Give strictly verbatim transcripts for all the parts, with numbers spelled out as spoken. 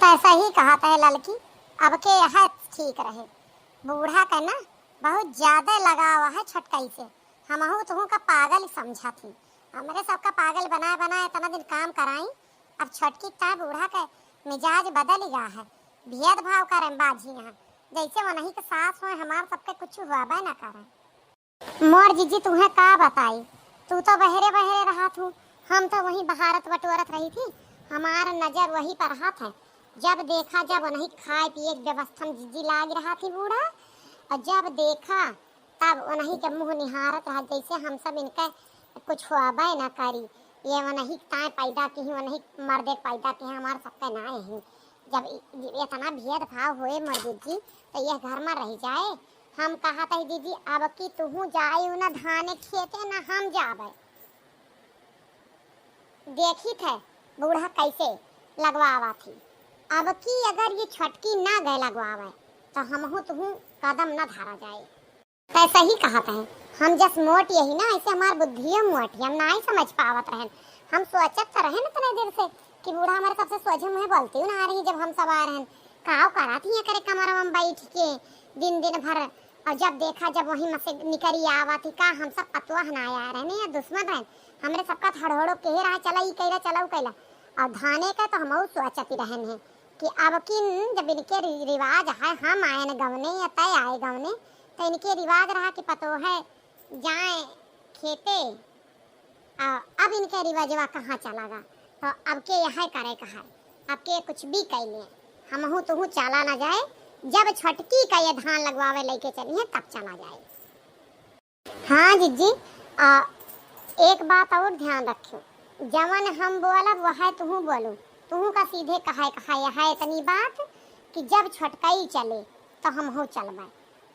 तै सही कहत है ललकी, अब के यह ठीक रहे। बूढ़ा के ना बहुत ज्यादा लगाव है छोटकई से। हमहू तुहू का पागल समझत ही। हमरे सबका पागल बनाए बनाए इतना दिन काम कराई, अब छोटकी का बूढ़ा के मिजाज बदल गया है। भेदभाव करे बाझी यहाँ, जैसे वनही के सास होए, हमार सबके कुछ हुआ ना करे। मोर जिज्जी, तुहे का बताई, तू तो बहरे बहरे रहत हूँ, हम तो वही बहारत बटोरत रही थी। हमार नजर वही पर रहत है। जब देखा, जब उन्हीं खाए पिए के व्यवस्था में जिज्जी लाग रहा थी बूढ़ा, और जब देखा तब उन्हीं के मुँह निहारत रहा, जैसे हम सब इनके कुछ हुआबे न करी। ये उन्हीं ताए पैदा की ही, उन्हीं मर्दे के पैदा की ही, हमार सबके नाए ही। जब इ-, इतना भेदभाव होए मोर जिज्जी, तो यह घर में रह जाए। हम कहत है जिज्जी, अब की तुहू जाए न धाने खेते, न हम जाबे। देखी थे बूढ़ा कैसे लगवावा थी। अब की अगर ये छोटकी ना गए लगवावे, तो हमहू तुहू कदम न धरा जाए। तै सही कहत है, हम जस मोट यही ना, ऐसे हमार बुद्धियो मोट ही, हम ना ही समझ पावत रहन। हम सोचत तो रहन इतने देर से कि बूढ़ा हमारे सबसे सोझे मुँहे बोलती ना आ रही, जब हम सब आ रहन, काव करत ही करे कमरा में बैठ के दिन दिन भर, और जब देखा, जब वहीं में से निकरी आवा थी, का हम सब पतवाह ना आ रहने या दुश्मन रहन, हमरे सबका हड़हड़ो कहे रहा, "चला ई कैला, चला ऊ कैला।" और धाने का तो हमहू सोचत ही रहन है कि अब किन जब इनके रि-, रिवाज है, हम आए न गवने या तय आए गवने, तो इनके रिवाज रहा कि पतोहे जाए खेते, आ, अब इनके रिवाजवा कहाँ चला गा? तो अब के यह करे कहा, अब के कुछ भी कह लिए, हमहू तुहू चला ना जाए। जब छोटकी का ये धान लगवावे लेके चलिए, तब चला जाए। हाँ जिज्जी, आ, एक बात और ध्यान रखियो, जवन हम बोलब वह तुहू बोलू। तुहू का सीधे कहे कहा यह इतनी बात कि जब छोटकई चले तो हमहू चलबे,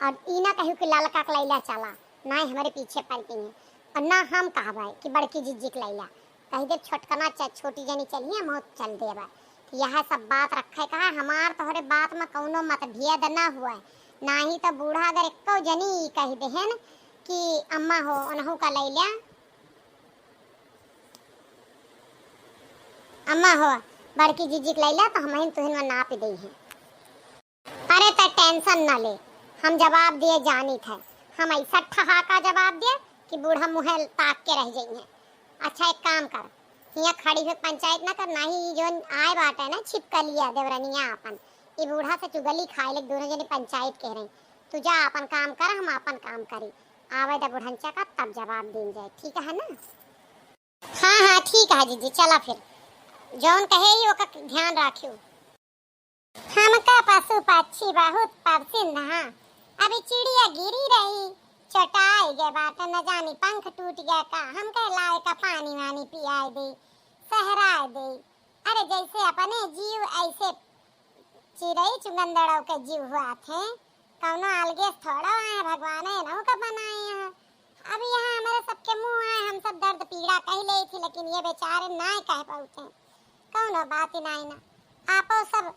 और ई ना कहू कि ललका के लैला चला, ना ही हमरे पीछे पड़ गई है। और ना हम कहबे कि बड़की जिज्जी के लैला, कही देब छोटकना च-, छोटी जनी चलिए, हम चल देबे। तो यह सब बात रखे का है, हमार तोहरे बात में कौनो मतभेद ना हुए, ना ही तो बूढ़ा अगर एको जनी ई कह देहन कि अम्मा हो, उनहू का लैला, अम्मा हो, बड़की जिज्जी के लैला, तो हमहिन तुहिन में नाप दे हैं। अरे त tension न ले, हम जवाब दिए जानित है। हम ऐसा ठहाका जवाब दिए कि बूढ़ा मुँहे ताक के रह जइहें। अच्छा एक काम कर, हियाँ खड़ी होके पंचायत न कर, ना ही ई जोन आए बाटे ना छिपकलिया देवरनिया आपन, ई बूढ़ा से चुगली खाए ले दोनों जने पंचायत कह रही। तू जा आपन काम कर, हम आपन काम करी। आवे दे बुढ़ंचा का, तब जवाब दीन जाए, ठीक है ना? हाँ हाँ ठीक है जिज्जी, चला फिर जौन कहे ही ओका ध्यान राखियो। हमका पशु पक्षी बहुत पसंद है। अभी चिड़िया गिरी रही, चोटाई गए बाटे, न जानी पंख टूट गया का। हम कहे लाए का पानी वानी पियाए दे, सहराए दे। अरे जैसे अपने जीव ऐसे चिड़ई चुगंदड़ों के जीव हुआ थे, कौनो अलगे से थोड़ा आए, भगवान है इनहू का बनाए हैं। अब यहाँ हमारे सबके मुँह आए, हम सब दर्द पीड़ा कह ले थी, लेकिन ये बेचारे ना कह पाते। कौनो बात ही नाई ना। आपो सब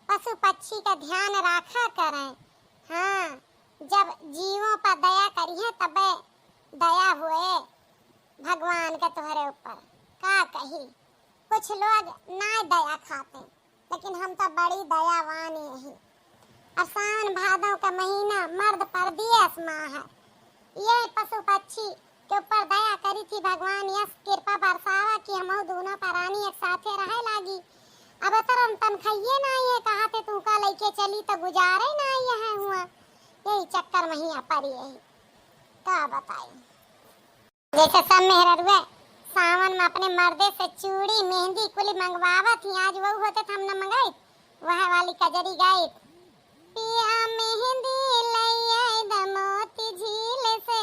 पशु पक्षी का ध्यान राखा करें। हाँ, जब जीवों पर दया करिए तबे दया हुए भगवान के तोहरे ऊपर। का कही, कुछ लोग ना दया खाते, लेकिन हम तो बड़ी दयावान ही। अब सावन भादों का महीना मर्द परदेस माँ है। ये पशु पक्षी के ऊपर दया करी थी भगवान, यस कृपा बरसावा कि हमहू दोनों प्राणी एक साथे रहे लागी। अब तरन तनखइये ना ये कहा थे तू का लइके चली तो गुजारे ना ये है हुआ। यही चक्कर में ही परी है, का बताई। जैसे सब मेहररुए सावन में अपने मर्दे से चूड़ी, मेहंदी कुली मंगवावत ही, आज वो होते तो हम न मंगाई, वह वाली कजरी गाई। पिया मेहंदी लैया द मोती झील से,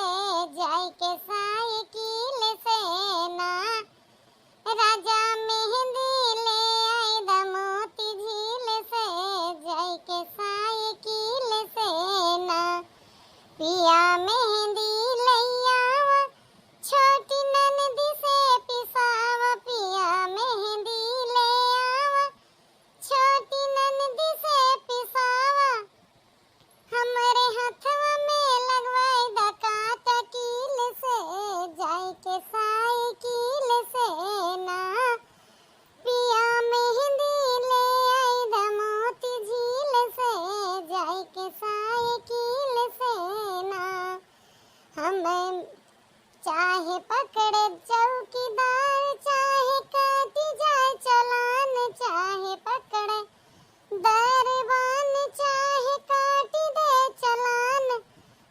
जाई के साइकिल से ना। राजा मेहंदी ले आई द मोती झील से, जाई के साइकिल से ना। पिया मेहंदी ले आवा, छोटी ननदी से पिसावा। पिया मेहंदी ले आवा, छोटी ननदी से पिसा पकड़े दरबान चाहे काट दे चलान,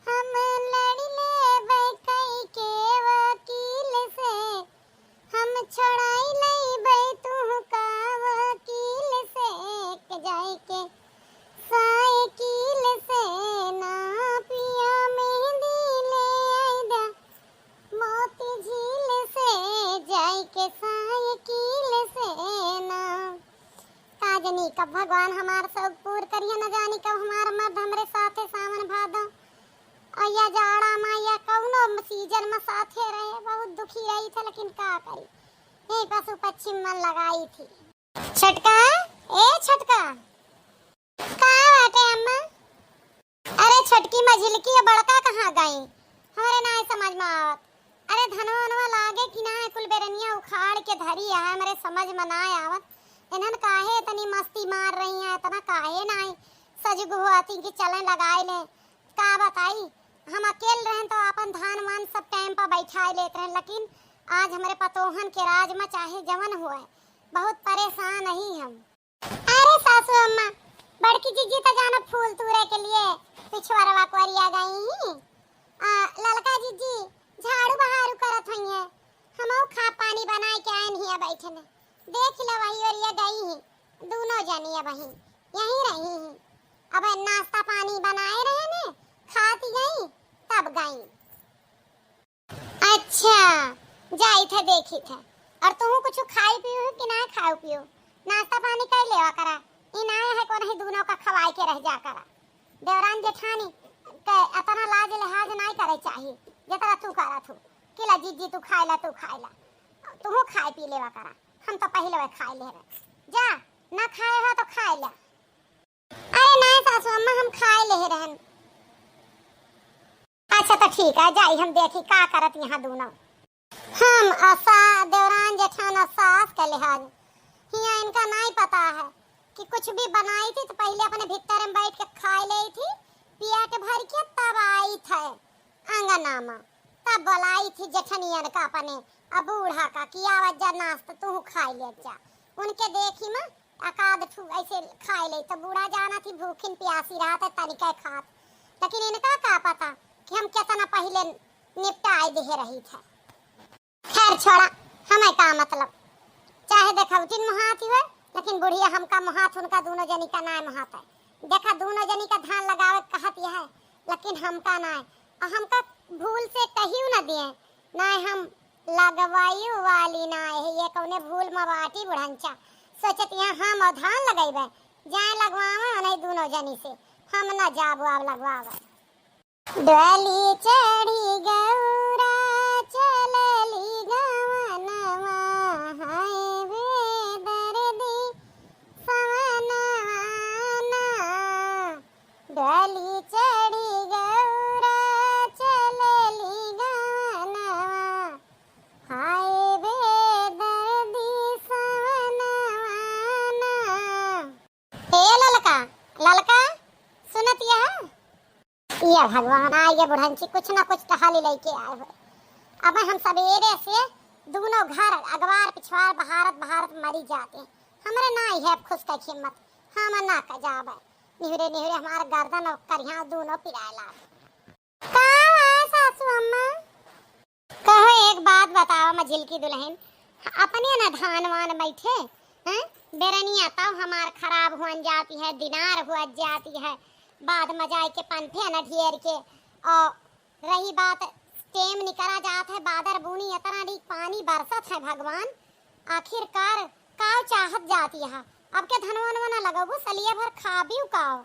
हम लड़ लेबै कई के वकील से, हम छोड़ाई लेबै तुहका वकील से, के जाए के साइकिल से ना पिया मेहंदी ले आइदा मोती झील से, जाए के साइकिल से ना। का जनी कब भगवान हमार शौक पूर करिहे, न जानी कब हमार मर्द हमरे साथे सावन भादो और या जाड़ा मा या कौनो सीजन मा साथे रहे। बहुत दुखी रही थे, लेकिन का करी, यही पशु पक्षी मन लगाई थी। छोटका, ए छोटका, का बाटे अम्मा? अरे छोटकी मझिलकी, ये बड़का कहाँ गई? हमरे नाय समझ में आवत। अरे धनवा वनवा लागे कि ना, कुल बेरनिया उखाड़ के धरी है, हमरे समझ में नाय आवत। इन्हन काहे इतनी मस्ती मार रही हैं, इतना काहे नाय सजगुआती कि चलें लगाए लें। का बताई, हम अकेल रहन तो अपन धान वान सब टाइम पर बैठाए लेत रहन, लेकिन आज हमरे पतोहन के राज में चाहे जवन हुए, बहुत परेशान ही हम। अरे सासू अम्मा, बड़की जिज्जी तो जानो फूल तूरे के लिए पिछुआरवा कोरिया गई ही। आ, ललका जिज्जी झाड़ू बहारू करत हुई है, हमहू खा पानी बनाए के आयन हिया बैठन। देख लो वही ओरिया गई ही, दोनों जनी अब ही यहीं रही ही। अब नाश्ता पानी बनाए रहे ने, खाती गई तब गई। अच्छा, जाई थे देखी थे। और तुहू कुछ खाई पीऊ कि ना खाऊ पीऊ? नाश्ता पानी कर लेवा करा। ई ना है कोनो ही दोनों का खवाई के रह जा करा। देवरान जेठानी के इतना लाज लिहाज नाय करे चाही, जितना तू करत हू कि ला जिज्जी तू खाए ला, तू खाए ला। तुहू खाए पी लेवा करा। हम तो पहले वे खाए ले रहे। जा, ना खाए हो तो खाए ला। अरे नाय सासू अम्मा, हम खाए ले रहन। अच्छा तो ठीक है, जाई हम देखी का करत यहाँ दोनों। हम असा देवरान जेठान असा सास के लिहाज हिया इनका नाय पता है कि कुछ भी बनाई थी तो पहले अपने भीतर में बैठ के खाए ले थी, पेट भर के तब आई थे अंगना में, तब बोलाई थी जेठनियन का अपने अब बूढ़ा का कि आवत जा नाश्ता तू खाए ले जा। उनके देखी में एक आध ठू ऐसे खाए ले तो बूढ़ा जाना थी भूखिन प्यासी रहत है तनिका खात, लेकिन इनका का पता कि हम कितना पहले निपटाए दे रही थे। खैर छोड़ा, हमें का मतलब, चाहे देखौटिन मुहात हुए, लेकिन बुढ़िया हमका मुहात, उनका दोनों जनी का नाय मुहात है। देखा दोनों जनी का धान लगावे कहत यह है, लेकिन हमका नाय, और हमका भूल से कहियो न दिए, नाय हम लगवाई वाली नाय है, ये कौने भूल में बाटी बुढ़ंचा। सोचत यहाँ हम और धान लगैबे, जाए लगवावे नहीं दोनों जनी से, हम न जाबो अब लगवावे। डोली चढ़ी गौरा चलली गवनवा, हाय बेदर्दी सवनवा ना। डोली चढ़ी गौरा चलली गवनवा, हाय बेदर्दी सवनवा ना। ए ललका, ललका, सुनत यह? ये भगवान, आ ये बुढ़ंची कुछ ना कुछ टहली लेके आए हो। अब हम सवेरे से दोनों घर अगवार पिछवार बहारत बहारत मरी जाते। हमरे ना है अब खुश का हिम्मत, हम ना का जाबे। निहुरे निहुरे हमार गर्दन और करिहा दोनों पिराए लाग। का है सासू अम्मा? कहो एक बात बताओ मझिलकी दुल्हन, अपने ना धान वान बैठे हैं, बेरनिया तब हमार खराब हुअन जाती है, दिनार हुआ जाती है, बाद में जाए के पनफे न ढेर के। और रही बात टेम निकरा जात है, बादर बूनी इतना नीक पानी बरसत है, भगवान आखिरकार काव चाहत जाती है। अब के धनवन वना लगबू सलिया भर खाबियो काव।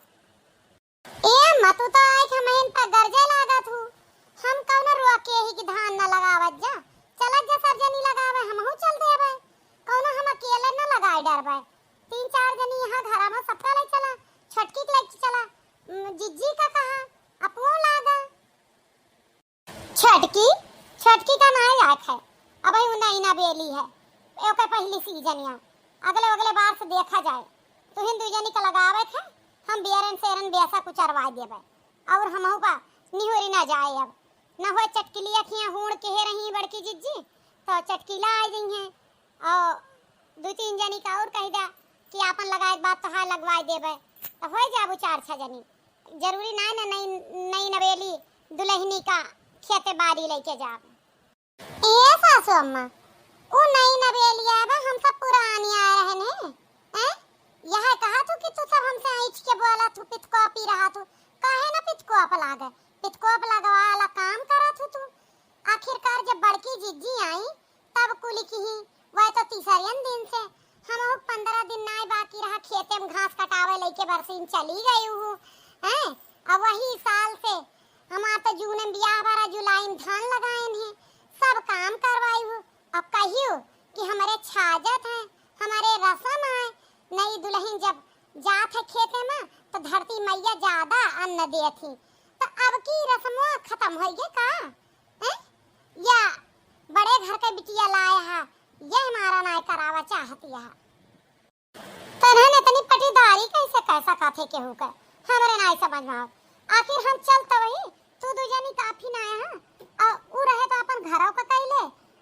ए अम्मा, तू तो आइके हमहिन पर गरजे लागत हू। हम कौनो रोके ही कि धान न लगावत जा। चलत जा सब जनी लगावे, हमहू चल देबे। कौनो हम अकेले न लगाए डरबे। तीन चार जनी यहाँ घरा में सबका ले चला। छोटकी के लेके चला। उम, जिज्जी का कहा, अपनो लागा। छोटकी, छोटकी का नाय लायक है, अबही उ नैना बेली है, ओकर पहली सीजन या, अगले अगले बार से देखा जाए। तुहिन दुई जनी का लगावे थे, हम बेरन सेरन बेसा कुचरवा देबे, और हमहू का निहुरी ना जाए। अब न होए चटकिलिया खिया हूड़ के हे रही बड़की जिज्जी, तो चटकीला आ गई हैं, और दो तीन जनी का और कह दा, कि आपन लगाए के बाद तोहार लगवाए देबे, त होए जाबू चार छह जनी। जरूरी नाय न नई, नई नवेली दुलहिनी का खेते बारी लइके जाब। ए सासू अम्मा, उ नई नवेलिया बा, हम सब पुरानी आए रहन है। हैं? यह कहा तू कि तू सब हमसे ऐंठ के बोला तू, पितकोपी रहा तू। काहे ना पितकोप लागे? पितकोप लगवाला काम करा तू तू। आखिरकार जब बड़की जिज्जी आई, तब कुली किही, वह तो तीसरियन दिन से, हमहू पन्द्रह दिन नाय बाकी रहा, खेते में घास कटावे लइके बरसीन चली गई हूँ, हैं? अब वही साल से हमार तो जून में बियाह भरा, जुलाई में धान लगाइन है, सब काम करवाई हूँ। अब कहियो कि हमरे छाजत है, हमरे रसम है, नई दुलहिन जब जात है खेते में, तो धरती मैया ज्यादा अन्न देत ही। तो अब की रसमवा खतम होइगे का? हैं? या बड़े घर के बिटिया लाए हा, यह मारा नाय करावा चाहती है। तनहन इतनी पटीदारी कैसे कह सकत है केहू के? हमरे नाय समझ में आवत। आखिर हम चल तो वही, तू दू जनी काफी ना है, हाँ? आ, उ रहे तो अपन घरों का कैले,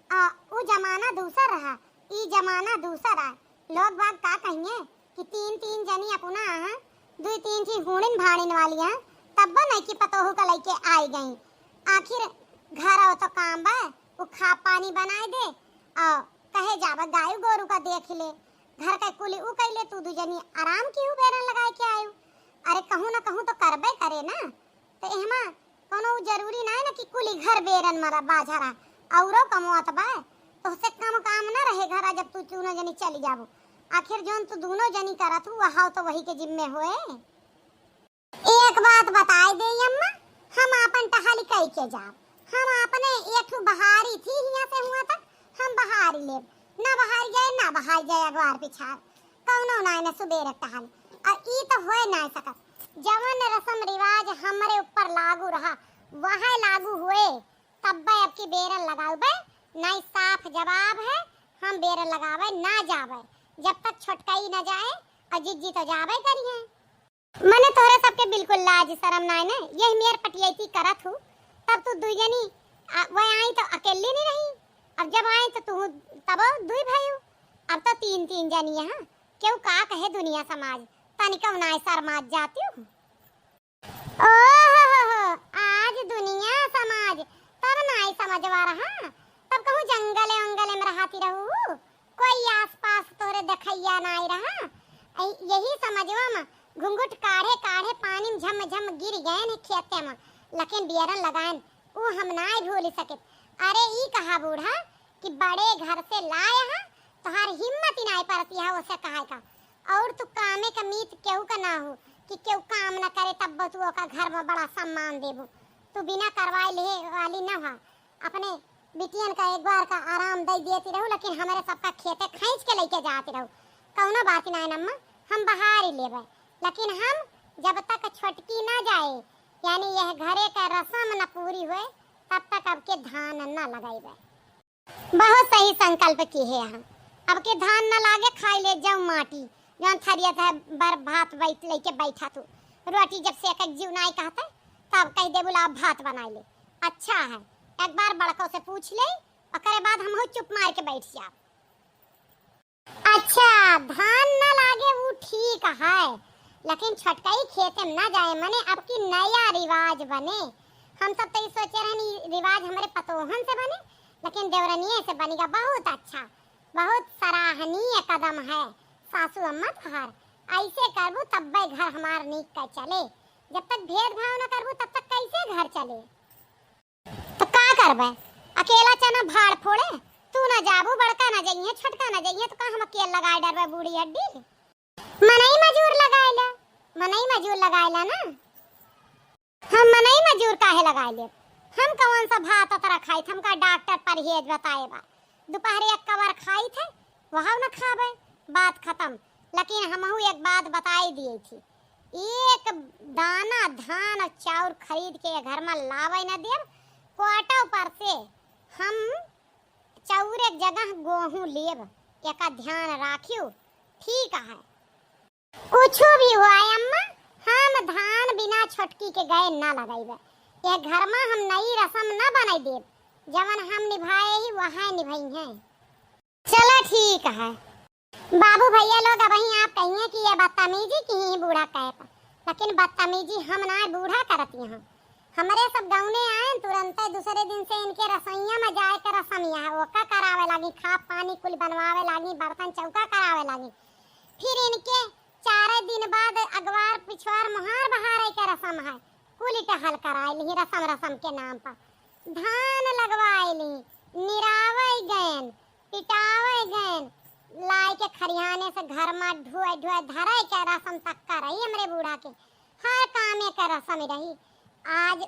आ, उ जमाना दूसर रहा, ई जमाना दूसर आ। लोग बाग का कहिए कि तीन तीन जनी अपना, हाँ, दुई तीन ठी हूड़िन भाड़िन वाली, हाँ, तब्बो नहीं कि पतोहू का लइके आई गई। आखिर घरों तो काम बा, उ खा पानी बनाए दे, आ, कहे जाबे गाय गोरू का देख ले, घर के कुली उ कैले, तू दू जनी आराम की हु बेरन लगाए के आयु। अरे कहूँ ना कहूँ तो करबे करे ना, तो एहमा कौनो जरूरी ना है ना कि कुली घर बेरन मरा बाझा रहा, औरो कमौत बा, तोहसे कम काम ना रहे घरा जब तू दूनो जनी चली जाबू। आखिर जौन तू दूनो जनी करत हू, वहाव तो वही के जिम्मे होए। एक बात बताए दे अम्मा, हम आपन टहली कई के जाब। हम अपने एक ठो बहारी थी हियां से हुआ तक, हम बहारी लेब। ना बहारी जाए, ना बहारी जाए अगवार पिछार, कौनो ना न सुबेरे टहली। और ई तो होए ना सकत। जवन रसम रिवाज हमरे ऊपर लागू रहा, वह लागू हुए। तब्बे अब की बेरन लगाउबे, नाई साफ जवाब है, हम बेरन लगावे ना जावे। जब तक छोटकाई ना जाए, और जिज्जी तो जावे करिए। मने तोहरे सबके बिल्कुल लाज शरम नाय ने, यही मेर पटियैती करत हूँ। तब तू दुई जनी, आ, वह आई तो अकेली नहीं रही, अब जब आई तो तू तब दुई भाई हो, अब तो तीन तीन जनी यहाँ। क्यों का कहे दुनिया समाज, तनिको नाय शरमात जाती हूँ। ओहो, आज दुनिया समाज तब नाय समझवा रहा, तब कहूँ जंगले उंगले में रहती रहू। कोई आसपास तोरे देखैया नाई रहा। ऐ-, यही समझवा में घुंघुट काढ़े काढ़े पानी में झम झम गिर गए ने खेते में, लेकिन बियरन लगाएन ऊ हम नाई भूल सके। अरे ई कहा बूढ़ा कि बड़े घर से लाए हा, तोहार हिम्मत ही नाई परती है ओसे कहे का। और तू कामे का मीत केहू का ना हो कि केहू काम न करे तब तू ओका घर में बड़ा सम्मान देबू। तू बिना करवाए ले वाली न हा। अपने बिटियन का एक बार का आराम दे देती रहू, लेकिन हमरे सबका खेते खींच के लेके जाती रहू। कौनो बात ना है अम्मा, हम बहार ही लेबे, लेकिन हम जब तक छोटकी ना जाए, यानी यह घरे का रसम न पूरी हुए, तब तक अब के धान न लगाइबे। बहुत सही संकल्प की है यहाँ। अब के धान न लागे, खाई ले जाऊ माटी, जौन थरिया था बर भात बैठ लेके बैठा तू। रोटी जब से एक एक जीव नाई कहते, तब कह दे बोला भात बनाई ले। अच्छा है, एक बार बड़को से पूछ ले, ओकरे बाद हम हो चुप मार के बैठ जाब। अच्छा, धान न लागे वो ठीक है, लेकिन छोटकई खेते में न जाए, मने अब की नया रिवाज बने। हम सब तो ई सोचे रहन ई रिवाज हमरे पतोहन से बने, लेकिन देवरनिये से बनेगा। बहुत अच्छा, बहुत सराहनीय कदम है सासू अम्मा तोहार। ऐसे करबू तब्बे घर हमार नीक का चले। जब तक भेदभाव न करबू तब तक कैसे घर चले? तो का करबे? अकेला चना भाड़ फोड़े, तू ना जाबू, बड़का ना जइहे, छोटका ना जइहे, तो का हम अकेल लगाए डरबे बूढ़ी हड्डी? मनई मजूर लगाए ला, मनई मजूर लगाए ला ना। हम मनई मजूर काहे लगाए लेब? हम कौन सा भात अतरा खाई थे? हमका डॉक्टर परहेज बताए बा। दोपहरे एक कवर खाई थे, वह न खाबे, बात खत्म। लेकिन हमहू एक बात बताई दिए थी, एक दाना धान और चाउर खरीद के घर में लावे न देब। क्वार्टर पर से हम चाउर एक जगह गोहूं लेब, एका ध्यान राखियो, ठीक है। कुछ भी हुआ अम्मा, हम धान बिना छोटकी के गए ना लगाइबे। ये घर में हम नई रसम ना बनाई देब, जवन हम निभाए ही वह निभाई हैं। चला ठीक है। बाबू भैया लोग, अबहीं आप कहिए कि ये बदतमीजी किहीं बूढ़ा कहे पर, लेकिन बदतमीजी हम ना, बूढ़ा करत यहाँ। हमरे सब गौने आए, तुरंते दूसरे दिन से इनके रसोइया में जाए के रसम यहाँ, ओका करावे लागी, खाब पानी कुल बनवावे लागी, बर्तन चौका करावे लागी। फिर इनके चारे दिन बाद अगवार पिछवार मोहार बहारे के रसम है, कुल टहल कराए ली रसम रसम के नाम पर। धान लगवाए ली, निरावे गएन, पिटावे गएन, लाए के खरिहाने से घर में ढुए ढुए धरे के रसम तक का रही हमरे बूढ़ा के, हर कामे के रसम रही। आज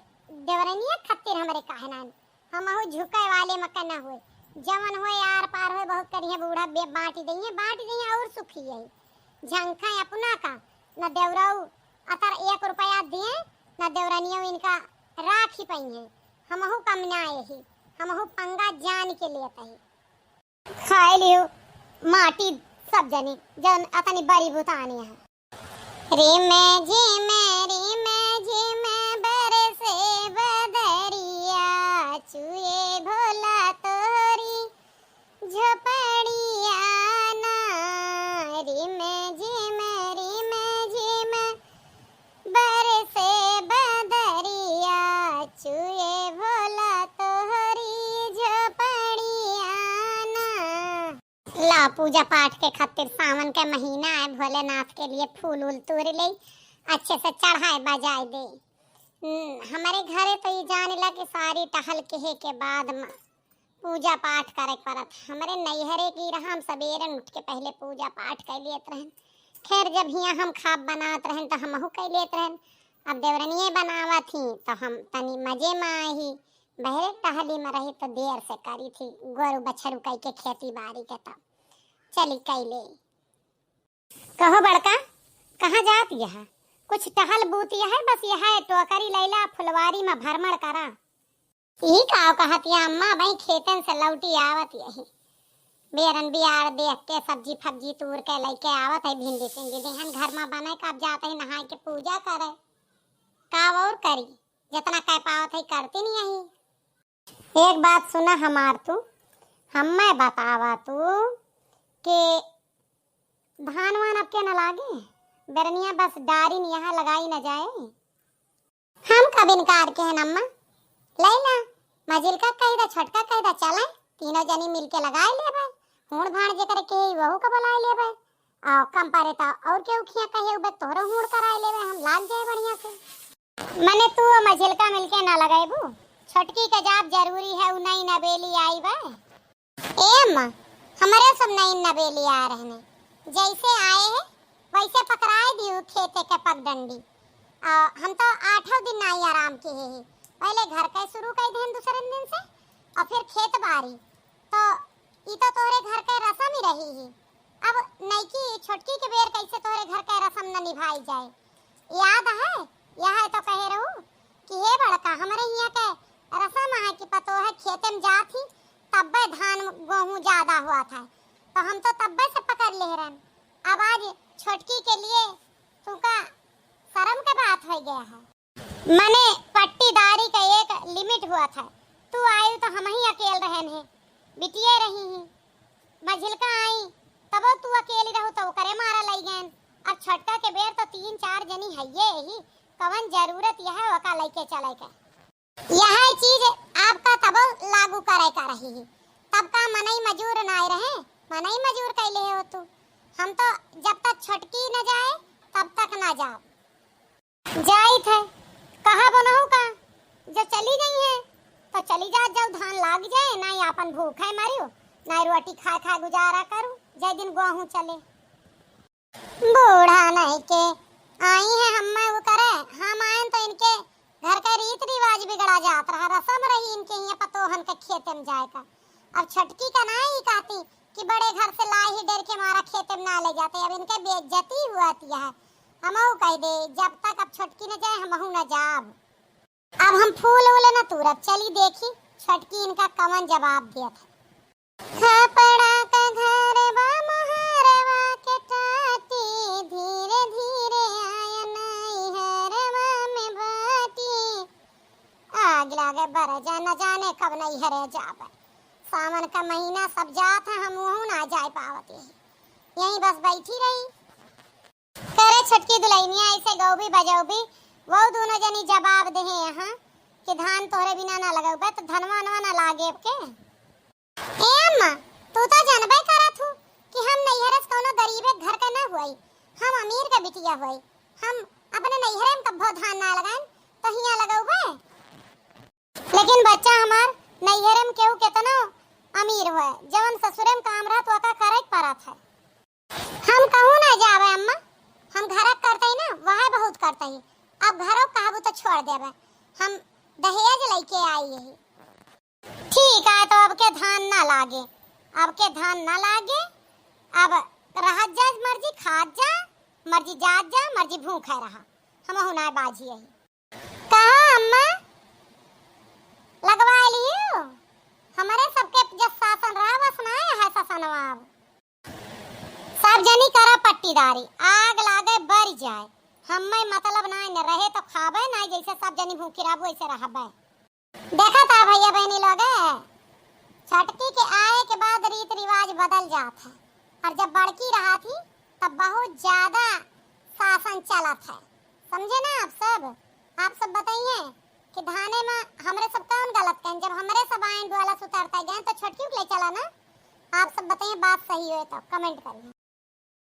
देवरनिया खातिर हमरे काहे ना, हमहू झुके वाले में के न होए, जवन होए आर पार होए, बहुत करिए बूढ़ा बे-, बांटी दइए, बांटी दइए और सुखी है। झंखा अपना का, न देवरऊ अतर एक रुपया दिए, न देवरनियो इनका राखी पइहे। हमहू कम ना यही, हमहू पंगा जान के लेत ही। खाए लियो माटी सब जनी, जन अतनी बड़ी बुतानी है। रिम झिम, रिम झिम बरसे बदरिया, चुए भोला तोरी झोपड़िया ना। रिम झिम, रिम झिम बरसे बदरिया, चुए भोला तोरी झोपड़िया ना। ला, पूजा पाठ के खातिर सावन के महीना है, भोलेनाथ के लिए फूल उल तोड़ ले, अच्छे से चढ़ाए बजाए दे। हम्म, हमारे घरे तो ये जाने ला कि सारी टहल केहे के बाद में पूजा पाठ करे के पड़त। हमरे नैहरे की रहा, हम सबेरन उठ के पहले पूजा पाठ कर लेत रहन। खैर, जब हियाँ हम खाब बनात रहन तो हमहू कर लेत रहन। अब देवरनिये बनावत ही तो हम तनी मजे में आए ही। बहरे टहली में रही तो देर से करी थी, गोरू बछरू कई के खेती बाड़ी के तब चली कैले। कहो बड़का, कहाँ जात यह? कुछ टहल बूत यह, बस यह टोकरी लैला फुलवारी में भ्रमण करा। ई का कहत या अम्मा, भाई खेतन से लौटी आवत यही। बेरन बियार देख के सब्जी फब्जी तूर के लैके आवत है, भिंडी सिंडी देहन घर में बने, कब जात है नहाए के पूजा करे। का और करी, जितना कह पावत है करती नहीं यही। एक बात सुना हमार तू, हम्मे बतावा तू कि धान वान अब के न लागे, बेरनिया बस डारी न यहाँ लगाई न जाए। हम कब इनकार के हन अम्मा? लैला, मझिलका कह दा, छोटका कह दा, चले, तीनों जनी मिलके लगाए लेबे। हूड़ भाड़ जेकर के ही वहू का बुलाए लेबे। आ कम पारे ता और केहू खिया कहे उबे तोहरो हूड़ कराए लेबे, हम लाग जाए बढ़िया से। मने तू और मझिलका मिलके ना लगेबू, छोटकी के जाब जरूरी है, उ नई नबेली आई बे। ए अम्मा, हमरे सब नई नबेली आए रहने, जैसे आए हैं वैसे पकड़ाए दियो खेते के पगडंडी। आ, हम तो आठों दिन नाई आराम किहे ही, पहले घर के शुरू कर देहन दूसरे दिन से, और फिर खेत बारी। तो ई तो तोहरे घर के रसम ही रही ही। अब नईकी छोटकी के बेर कैसे तोहरे घर के रसम न निभाई जाए? याद है, यह तो कहे रहू कि हे बड़का, हमरे हियाँ के रसम है कि पतोह खेते में जात ही, तब्बे धान गोहूँ ज्यादा हुआ था, तो हम तो तब्बे से पकड़ ले रहन। अब आज छोटकी के लिए तुका शर्म के बात हो गया है। मने पट्टीदारी का एक limit हुआ था, तू आयु तो हम ही अकेल रहन है, बिटिये रही ही। मझिलका आई, तबो तू अकेली रहू तो ओकरे मारा लई गएन। अब छोटका के बेर तो तीन चार जनी हइये ही, कवन जरूरत यह ओका लइके चले के? यह चीज आपका तबो लागू करे का रही ही। तब का मनई मजूर नाय रहे, मनई मजूर कैले हो तू। हम तो जब तक छोटकी न जाए, तब तक न जाओ। जाइत है, कहा बनहु का, जो चली गई है, तो चली जात जाऊ, धान लाग जाए, ना ही आपन भूखे मरियो, ना ही रोटी खाए खाए गुजारा करू, जय दिन गोहूँ चले। बूढ़ा नहीं के आई है, हम वो करे, हम आयन तो इनके घर का रीत रिवाज बिगड़ा जात रहा, रसम रही इनके यहाँ पतोहन के खेते में जाए का। अब छोटकी का ना ही कहती कि बड़े घर से लाई ही डर के मारा खेते में ना ले जाते, अब इनके बेइज्जती हुआ थी है। हमहू कह दे, जब तक अब छोटकी न जाए, हमहू न जाब। अब हम फूल उल न तूरब, चली देखी छोटकी इनका कवन जवाब दियत है। खपड़ा का घरवा मोहरवा के टाटी, धीरे धीरे आया नैहरवा में बाटी। आग लागे बर जा, न जाने कब नैहरे जाब। सावन का महीना सब जात है, हम वहू ना जाए पावत यही। यहीं बस बैठी रही। करे छोटकी दुलहिनिया, ऐसे गौबी बजौबी, वो दोनों जनी जवाब देहे यहाँ कि धान तोहरे बिना ना लगौबे तो धनवा अनवा ना लागे अब के। ए अम्मा, तू तो जानबे करत हू कि हम नैहरे से कौनो गरीबे घर के ना हुई, हम अमीर के बिटिया हुई। हम अपने नैहरे में कब्बो धान ना लगाइन, तो हियाँ लगौबे? लेकिन बच्चा हमार, नैहरे में केहू केतनो अमीर होए, जवन ससुरे में काम रहत, ओका करे के परत है। हम कहूँ ना जावे अम्मा, हम घर करते ही ना, वह बहुत करते ही। अब घरों कहबू तो छोड़ देवे, हम दहेज लेके आई यही। ठीक है, तो अब के धान ना लागे, अब के धान ना लागे, अब रहत जा मर्जी, खात जा मर्जी, जात जा मर्जी, भूखे रहा, हमहू ना बाझी यही। कहा अम्मा, लगवा लियो? हमरे सबके जस शासन रहा, वस ना है शासनवा। अब सब जनी करा पट्टीदारी, आग लागे बर जाए, हमें मतलब ना न रहे तो खाबे ना, जैसे सब जनी भूखी रहबू वैसे रहबे। देखा था भैया बहनी लोग, छोटकी के आए के बाद रीत रिवाज बदल जात है, और जब बड़की रहा थी तब बहुत ज्यादा शासन चलत है, समझे ना आप सब? आप सब बताइए कि धाने में हमरे सब कौन गलत कहें, जब हमरे सब आइन डोला से उतरता गए तो छोटकी के ले चला ना। आप सब बताइए, बात सही होए तो comment करिए।